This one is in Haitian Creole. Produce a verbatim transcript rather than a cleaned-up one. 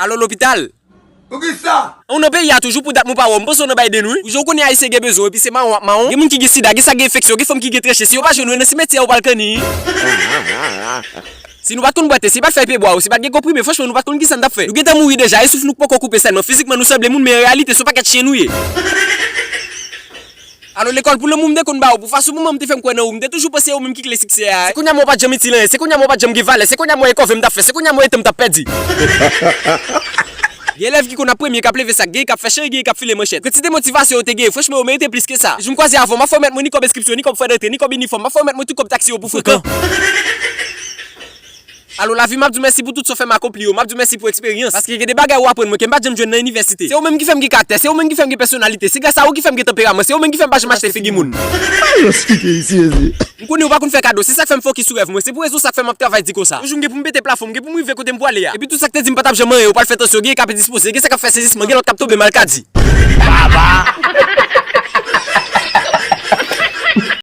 Alò lopital? Poukisa? Ou nan peyi a toujou, pou dat mwen pa wè w, m panse w nan Biden wi. Ou jan w konnen Ayisyen gen bezwen, epi se mawon ak mawon. Gen moun ki gen sida, gen sa gen enfeksyon, gen fanm ki gen treche. Si yo pa jwenn ou, e nan simetyè yo pral kanni. Si nou pa t konn bwate, si pa t fèy pyebwa yo, si pa t gen konprime, franchman, nou pa t konn kisa n t ap fè. Nou gentan mouri deja, e souf nou k poko koupe sèlman. Fizikman, nou sanble moun, men an reyalite, se yon pakèt chen nou ye. Alò, lekòl pou lanmou m te konn ba ou, pou fason manman m te fè m kwè nan ou, m te toujou panse se ou menm ki kle siksè a. Se kounye a m wè w pa t janm itil anyen, se kounye a m wè w pa t jann gen valè, se kounye a m wè e kòve m t ap fè, se kounye a m wè e tan m t ap pèdi. Gen elèv ki konn ap premye, k ap leve sak, gen k ap fè chay, gen k ap file manchèt. Kantite motivasyon yo te genyen, franchman, yo merite plis ke sa. Jou m kwaze avè w, m ap fè w mèt mwen ni kòb enskripsyon, ni kòb frè dantre, ni kòb inifòm, m ap fè w mèt mwen tout kòb taksi yo pou frekan. Alò, lavi, m ap di w mèsi pou tout sa w fè m akonpli yo, m ap di w mèsi pou eksperyans, paske gen de bagay ou aprann mwen ke m pa t janm jwenn nan inivèsite. Se ou menm ki fè m gen karaktè, se ou menm ki fè m gen pèsonalite, se gras a ou ki fè m gen tanperaman, se ou menm ki fè m pa janm achte figi moun. Alos kite isi, mezye. M konnen ou pa konn fè kado, se sa k fè m fokis sou rèv mwen, se pou rezon sa k fè m ap travay di konsa. Yon jou m gen pou m pete plafon, m gen pou m rive kote m pwale a. Epi tout sa k te di m pa t ap janm anyen yo pral fè tansyon, gen ka pe dispoze, gen sa k ap fè sezisman, gen lòt k ap tonbe malkadi. Baba!